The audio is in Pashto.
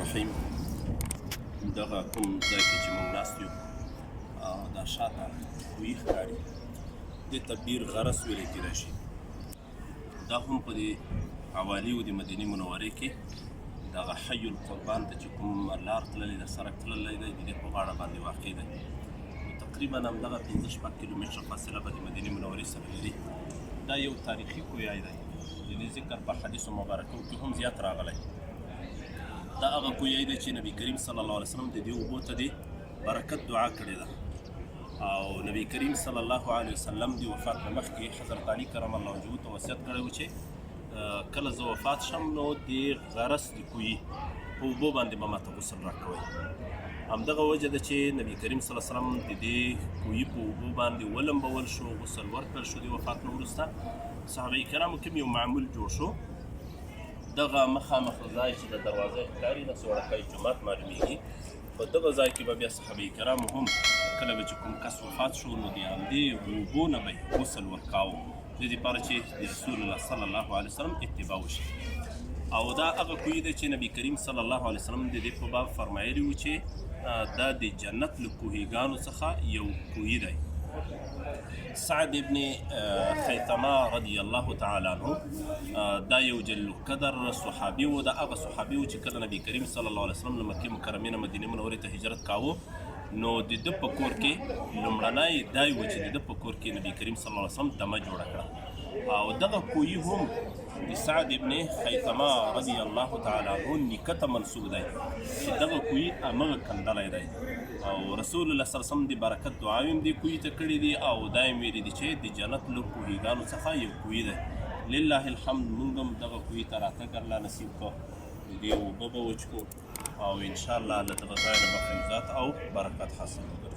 الرحیم. دغه کوم ځای کې چې موږ ناست یو، دا شاته کوهي ښکاري، دې ته بیر غرس ویل کېدای شي. دا هم په دې حوالیو د مدینې منورې کې دغه حی القربان ته چې کوم لار تللې ده، سړک تللی دی، د دې په غاړه باندې واقع دی. نو تقریبا همدغه 5-6 کیلومتره فاصله به د مدینې منورې سره لري. دا یو تاریخي کویای دی، د دې ذکر په حدیثو مبارکو کې هم زیات راغلی. دا هغه کویای دی چې نبی کریم صلی الله علیه وسلم د دې اوبو ته د برکت دعا کړې ده. او نبی کریم صلی الله علیه وسلم د وفات نه مخکې حضرت علی کرم الله وجهه ته وصیت کړی و چې کله زه وفات شم، نو د غرس د کوی په اوبو باندې به ماته غسل راکوئ. همدغه وجه ده چې نبی کریم صلی الله علیه وسلم د دې کوی په اوبو باندې ولمبول شو، غسل ورکړل شو. د وفات نه وروسته صحابه کرامو کې یو معمول جوړ شو. دغه مخامخ ځای چې د دروازې ښکاري، داسې وړوکی جومات معلومیږي، په دغه ځای کې به بیا صحابه کرامو هم کله به چې کوم کس وفات شو، نو د همدې اوبو نه به یې غسل ورکاوه، د دې لپاره چې د رسول الله صلی الله علیه وسلم اتباع وشي. او دا هغه کوی دی چې نبی کریم صلی الله علیه وسلم د دې په باب فرمایلی و چې دا د جنت له کوهیګانو څخه یو کوهی دی. سعد ابن خیثمه رضی الله تعالی عنه دا یو جلیل القدر صحابي و. دا هغه صحابي و چې کله نبی کریم صلی الله علیه وسلم له مکې مکرمې نه مدینې منورې ته هجرت کاوه، نو د ده په کور کې لومړنی دی و چې د ده په کور کې نبی کریم صلی الله علیه وسلم دمه جوړه کړه. او دغه کوی هم د سعد ابن خیثمه رضی الله تعالی عنه نیکه ته منسوب دی چې دغه کوی همغه کندلی دی. او رسول الله صلی الله علیه وسلم د برکت دعاوې هم دې کوی ته کړې دي او دا یې ویلي دي چې د جنت له کوهیګانو څخه یو کوی دی. لله الحمد، مونږ هم دغه کوی ته راتګ الله نصیب کړ. د دې اوبه به وچکو او ان شاء الله له دغه ځای نه به فیضات او برکت حاصل کړو.